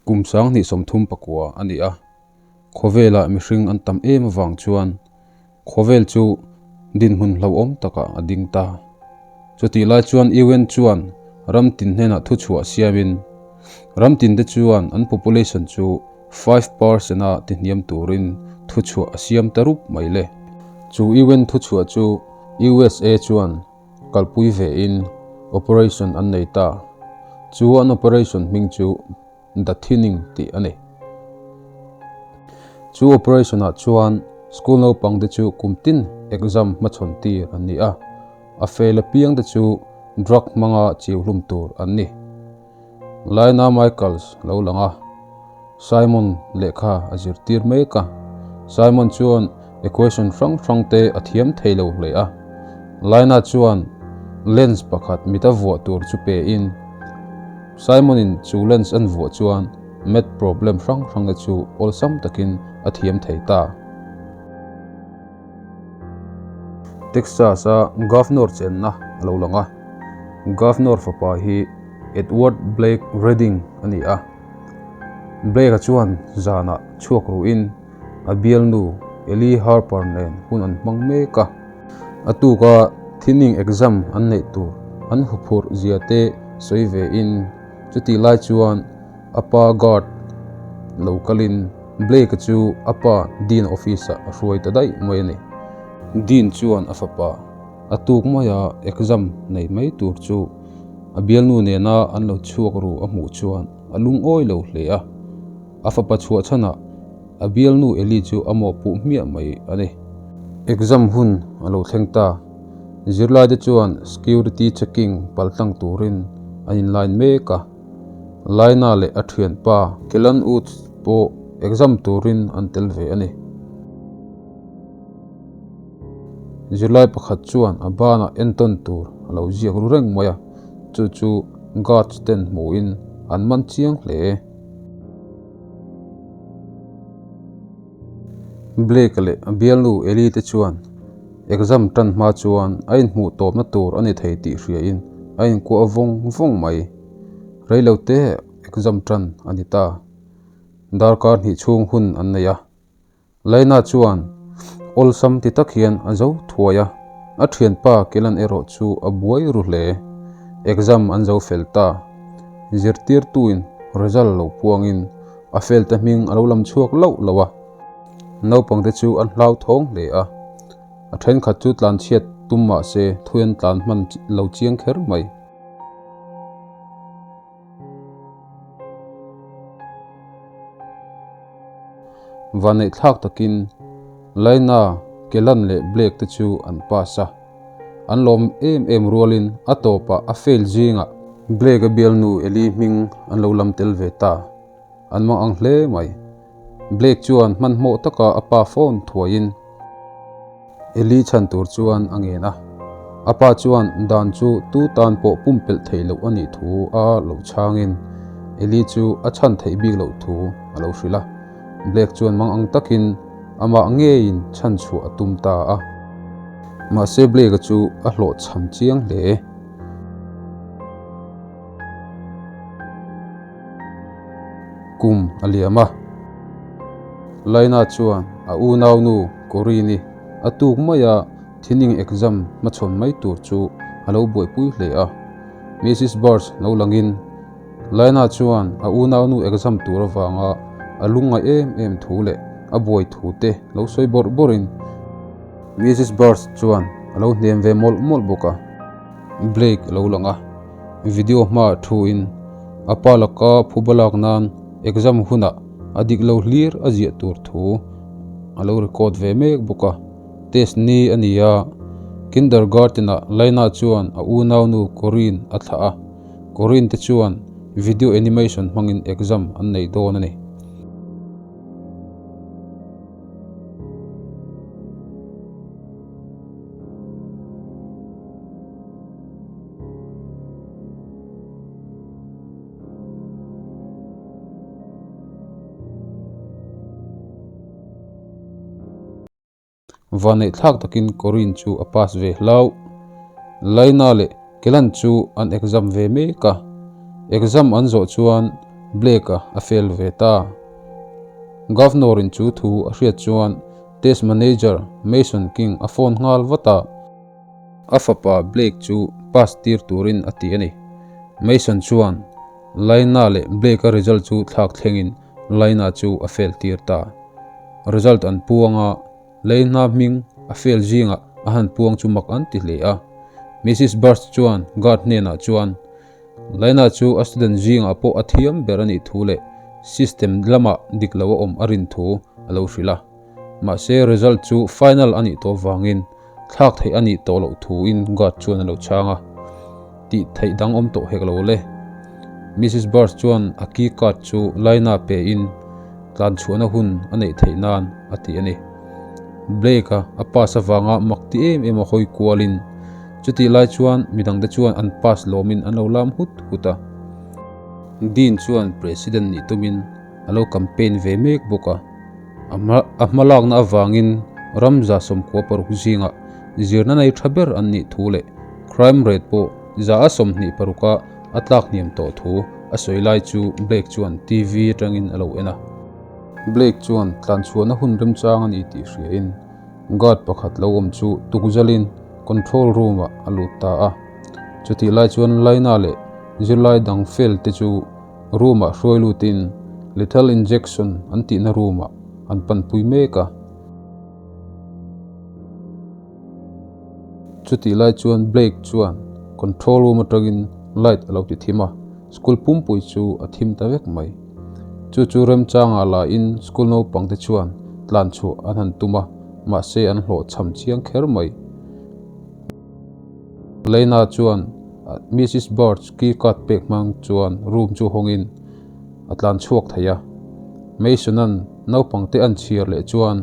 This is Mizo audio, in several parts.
Kum 2039 a ni a, khawvelah mihring an tam em avang chuan khawvel chu dinhmun hlauhawm takah a ding ta. Chutih lai chuan UN chuan ram tin hnenah thuchhuah siamin ram tinte chuan an population chu 5% a tihniam turin thuchhuah a siam ta rup mai le. Chu UN thuchhuah chu USA chuan kalpui ve in operation an nei ta. Chu an operation hming chu The Thinning tih a ni. Chu operation ah chuan school naupang te chu kum tin exam hmachhawn tir an ni a, a fail apiang te chu drug hmanga chiu hlum tur an ni. Laina Michaels lo lang a, Simon lehkha a zirtir mek a. Simon chuan equation hrang hrang te a thiam thei lo hle a. Laina chuan lens pakhat mit a vuah tur chu pe in, Simon in chu lens an vuah chuan math problem hrang hrang te chu awlsam takin a thiam thei ta. Texas a Governor chenna a lo lang a, Governor fapa hi Edward Blake Redding a ni a. Blake-a chuan zanah chhuak ruhin a bialnu Ellie Harper nen hun an hmang mek a. A tuka thinning exam an neih tur an huphurh zia te sawi ve in chutih lai chuan a pa guard lo kalin Blake-a chu a pa Dean office-ah a hruai ta daih mai a ni. Dean chuan a fapa a tuk maia exam nei mai tur chu a bialnu nena an lo chhuak ru a hmuh chuan a lungawi lo hle a. A fapa chhuah chhanah a bialnu Ellie chu a mawhpuh hmiah mai a ni. Exam hun a lo thleng ta. Zirlaite chuan security checking paltlang turin an inline mek a. Laina leh a thianpa Kelan Woods pawh exam turin an tel ve a ni. Zirlai pakhat chuan a banah entawn tur a lo ziak ru reng mai a, chu chu guards ten hmuhin an man chiang hle. Blake leh a bialnu Ellie te chuan exam tan hma chuan a inhmuh tawpna tur a ni thei tih hriain a inkuah vawng vawng mai. Reilo te exam tan a ni ta. Darkar hnih chhung hun an nei a. Laina chuan awlsam ti tak hian a zo thuai a, a thianpa Kelan erawh chu a buai ru hle. Exam an zo fel ta. Zirtirtuin result lo puangin a felte hming a lo lam chhuak loh loh a. Naupangte chu an hlauthawng hle a, a thenkhat chu tlanchhiat tum mah se thui an tlan hman lo chiang kher mai. Vanneih thlak takin Laina, Kelan leh Blake te chu an pass a. An lawm em em rualin a tawpah a fail zingah Blake a bialnu Ellie hming an lo lam tel ve ta. An mang ang hle mai. Blake chuan hmanhmawh taka a pa phone thuaiin Eli chhan tur chuan a ngen a. A pa chuan dan chu tu tan pawh pumpelh theih loh a nih thu a lo chhangin Eli chu a chhan theih bik loh thu a lo hrilh a. Blake chuan mang ang takin amah ngeiin chhan chhuah a tum ta a. Mahse Blake-a chu a hlawhchham chiang hle. Kum a liam a. Laina chuan a unaunu Corinne a tuk maia thining exam hmachhawn mai tur chu a lo buaipui hle a. Mrs Burch lo langin Laina chuan a unaunu exam tur avanga a lungngaih em em thu leh a buai thu te lo sawi bawrh bawrhin Mrs Burch chuan a lo hnem ve mawlh mawlh bawk a. Blake a lo lang a. Video hmaah thuin a pa laka phuba lak nan exam hunah a dik lo hlir a ziah tur thu a lo record ve mek bawk a. Test ni a ni a, kindergarten-ah Laina chuan a unaunu Corinne a thlah a, Corinne te chuan video animation hmangin exam an nei dawn a ni. Vanneih thlak takin Corinne chu a pass ve hlau. Laina leh Kelan chu an exam ve mek a. Exam an zawh chuan Blake-a a fail ve ta. Governor-in chu thu a hriat chuan test manager Mason King a phone nghal vat a. A fapa Blake chu pass tir turin a ti a ni. Mason chuan Laina leh Blake-a result chu thlak thlengin Laina chu a fail tir ta. Result an puang a, Laina hming a fail zingah a han puang chu mak an ti hle a. Mrs Burst chuan guard hnenah chuan Laina chu a student zingah pawh a thiam ber a nih thu leh system lamah dik lo a awm a rin thu a lo hrilh a. Mahse result chu final a nih tawh vangin thlak theih a nih tawh loh thuin guard chuan a lo chhang a, tih theih dang awm tawh hek lo le. Mrs Burst chuan a key card chu Laina pe in tlan chhuahna hun a neih theih nan a ti a ni. Blake-a a pass avanga mak ti em em a hawi kualin chutih lai chuan midangte chuan an pass lawmin an lo lam hut hut a. Dean chuan President nih tumin a lo campaign ve mek bawk a. A hmalakna avangin ram 96 zingah zirna nei tha ber an nih thu leh crime rate pawh 26%-a a tlak hniam tawh thu a sawi lai chu Blake chuan TV atangin a lo en a. Blake chuan tlanchhuahna hun remchang a ni tih hriain guard pakhat lo awm chu tukzalin control room-ah a lut ta a. Chutih lai chuan Laina leh zirlai dang fel te chu Room-ah hruai lutin lethal injection an tihna room-ah an panpui mek a. Chutih lai chuan Blake chuan control room atangin light a lo ti thim a, school pumpui chu a thim ta vek mai. Chu chu remchangah lahin school naupangte chuan tlan chhuah an han tum a, mahse an hlawhchham chiang kher mai. Lena chuan Mrs Birch key card pek hmang chuan room chu hawngin a tlan chhuak thei a. Mason-a'n naupangte an chhiar leh chuan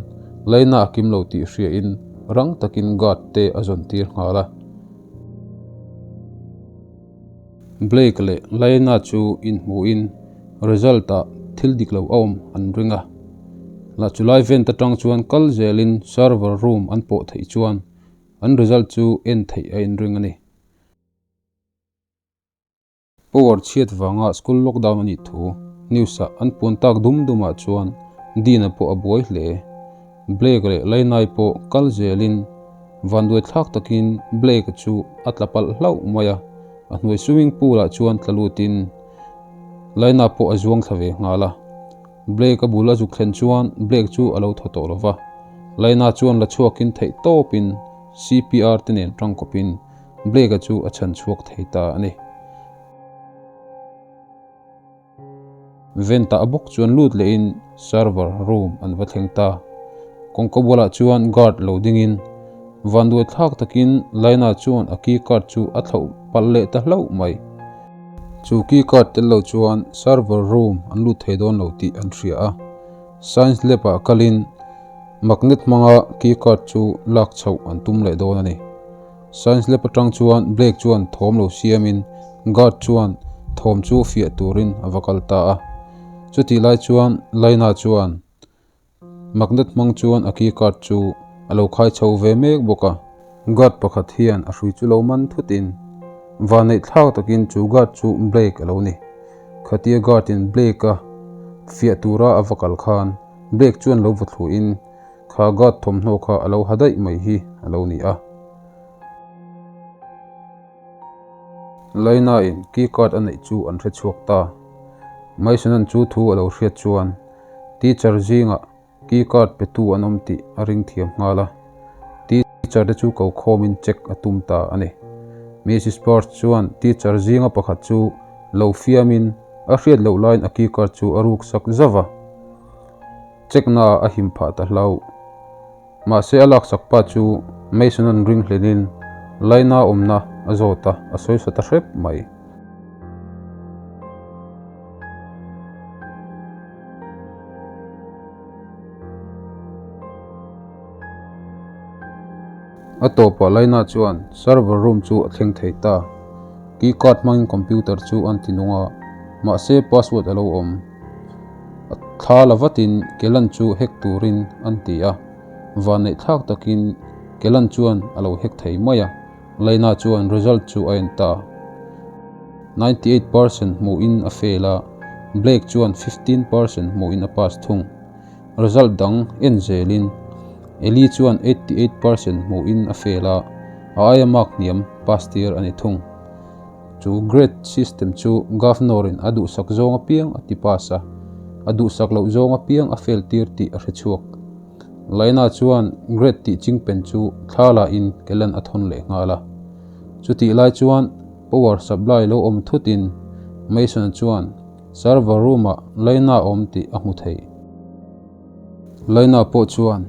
Lena a kim lo tih hriain rang takin guard te a zawn tir nghal a. Blake leh Lena chu inhmuhin result ah thil dik lo a awm an ring a. La chulai vent atang chuan kal zelin server room an pawh theih chuan An result chu en theih a inring a ni. Power chhiat vanga school lockdown a nih thu news ah an puan tak dum dum ah chuan Dean-a pawh a buai hle. Blake leh Lainai pawh kal zelin vanduai thlak takin Blake-a chu a tla palh hlauh mai a, a hnuai swimming pool ah chuan tla lutin Laina pawh a zuang thla ve nghal a. Blake-a bul a zuk thlen chuan Blake chu a lo thaw tawh lo va. Laina chuan la chhuakin theih tawpin CPR te nen tangkawpin Blake-a chu a chhan chhuak thei ta a ni. Ventah a bawk chuan lut lehin server room an va thleng ta. Kawngka bualah chuan guard lo dingin vanduai thlak takin Laina chuan a key card chu a thlauh palh leh ta hlauh mai. Chu key card tel lo chuan server room an lut thei dawn lo tih an hria a. Science lab ah kalin magnet hmanga key card chu lak chhoh an tum leh dawn a ni. Science lab atang chuan Blake chuan thawm lo siamin guard chuan thawm chu fiah turin a va kal ta a. Chutih lai chuan Laina chuan magnet hmang chuan a key card chu a lo khai chho ve mek bawk a. Guard pakhat hian a hrui chu lo man thutin vanneih thlak takin chu guard chu Blake a lo ni. Khatia guard in Blake a fiah tura a va kal khan Blake chuan lo va thluin kha guard thawmhnaw kha a lo ha daih mai hi a lo ni a. Laina in key card a neih chu an hre chhuak ta. Mason-a'n chu thu a lo hriat chuan teacher zingah Key card petu an awm tih a ring thiam nghal a, teacher te chu ko khawmin check a tum ta a ni. Mrs Birch chuan teacher zinga pakhat chu lo fiamin a hriat loh laiin a key card chu a ruk sak zauh a, check naah a him phah ta hlauh. Mahse a laksak pa chu Mason-a'n ring hlenin Laina awmna a zawt a, a sawisa ta hrep mai. A tawpah Laina chuan server room chu a thleng thei ta. Key card hmangin computer chu an ti nung a, mahse password a lo awm. A thla la vatin Kelan chu hack turin an ti a, vanneih thlak takin Kelan chuan a lo hack thei mai a. Laina chuan result chu a en ta. 98% hmuhin a fail a, Blake chuan 15% hmuhin a pass thung. Result dang en zelin Ellie chuan 88% hmuhin a fail a, a aia mark hniam pass tir a ni thung. Chu grade system chu Governor-in a duhsak zawng apiang a ti pass a, a duhsak loh zawng apiang a fail tir tih a hre chhuak. Laina chuan grade tih chingpen chu thla lahin Kellan a thawn leh nghal a. Chutih lai chuan power supply lo awm thutin Mason-a chuan server room-ah Laina a awm tih a hmu thei. Laina pawh chuan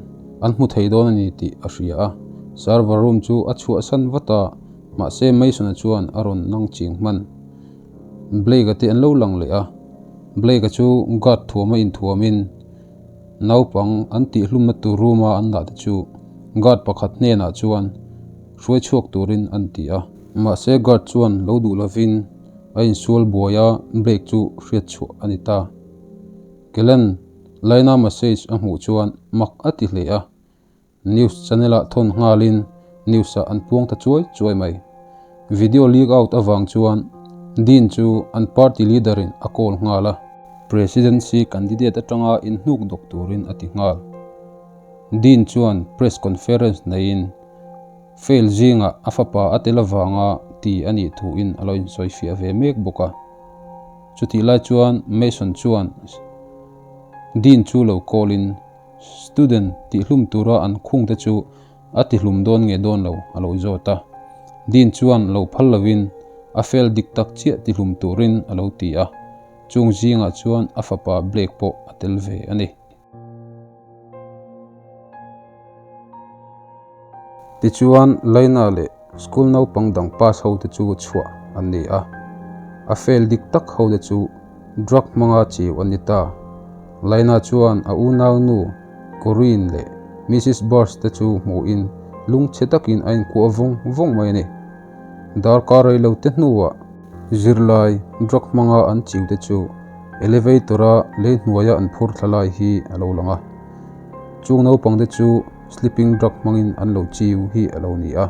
an hmu thei dawn a ni tih a hria a, server room chu a chhuahsan vat a, mahse Mason-a chuan a rawn nang ching hman. Blake-a te an lo lang leh a, Blake-a chu guard thuama inthuamin naupang an tihhlumna tur room-a an dah te chu guard pakhat hnenah chuan hruai chhuak turin an ti a. Mahse guard chuan lo duh lovin a insual buai a, Blake chu hriat chhuah a ni ta. Kellen Laina message a hmuh chuan mak a ti hle a, news channel ah thawn nghalin news ah an puang ta chuai chuai mai. Video leak out avang chuan Dean chu an party leader in a call nghal a. Presidency candidate atanga inhnuk dawk turin a ti nghal. Dean chuan press conference neiin fail zingah a fapa a tel avanga ti a nih thuin a lo insawifiah ve mek bawk a. Chutih lai chuan Mason chuan Dean chu lo call in student tihhlum tura an khung te chu a tihlum dawn nge dawn lo a lo zawt a. Dean chuan lo phal lovin a fel dik tak chiah tihlum turin a lo ti a, chung zingah chuan a fapa Blake pawh a tel ve a ni. Tichuan Laina leh school naupang dang pass ho te chu chhuah an ni a, a fail dik tak ho te chu drug hmanga chiu an ni ta. Laina chuan a unau nu Corinne leh Mrs Burst te chu hmuhin lungchhe takin a inkuah vawng vawng mai a ni. Darkar rei lo te hnuah zirlai drug hmanga an chiu te chu elevator a lei hnuaia an phur thla lai hi a lo lang a. Chung naupang te chu sleeping drug hmangin an lo chiu hi a lo ni a.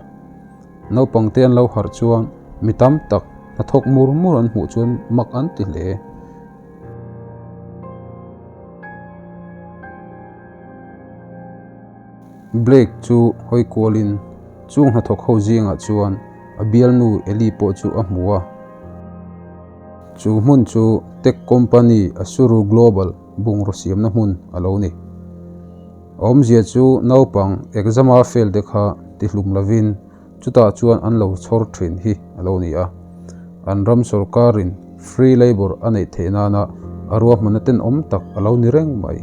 Naupang te an lo harh chuan mi tam tak hnathawk mur mur an hmuh chuan mak an ti hle. Blake chu hawi kualin chung hnathawk ho zingah chuan a bialnu Ellie pawh chu a hmu a. Chu hmun chu tech company Asuru Global bungraw siamna hmun a lo ni. A awmzia chu naupang exam-a fail te kha tihlum lovin chutah chuan an lo chhawr thin hi a lo ni a. An ram sorkarin free labour a neih theih nana a ruahmanna tenawm tak a lo ni reng mai.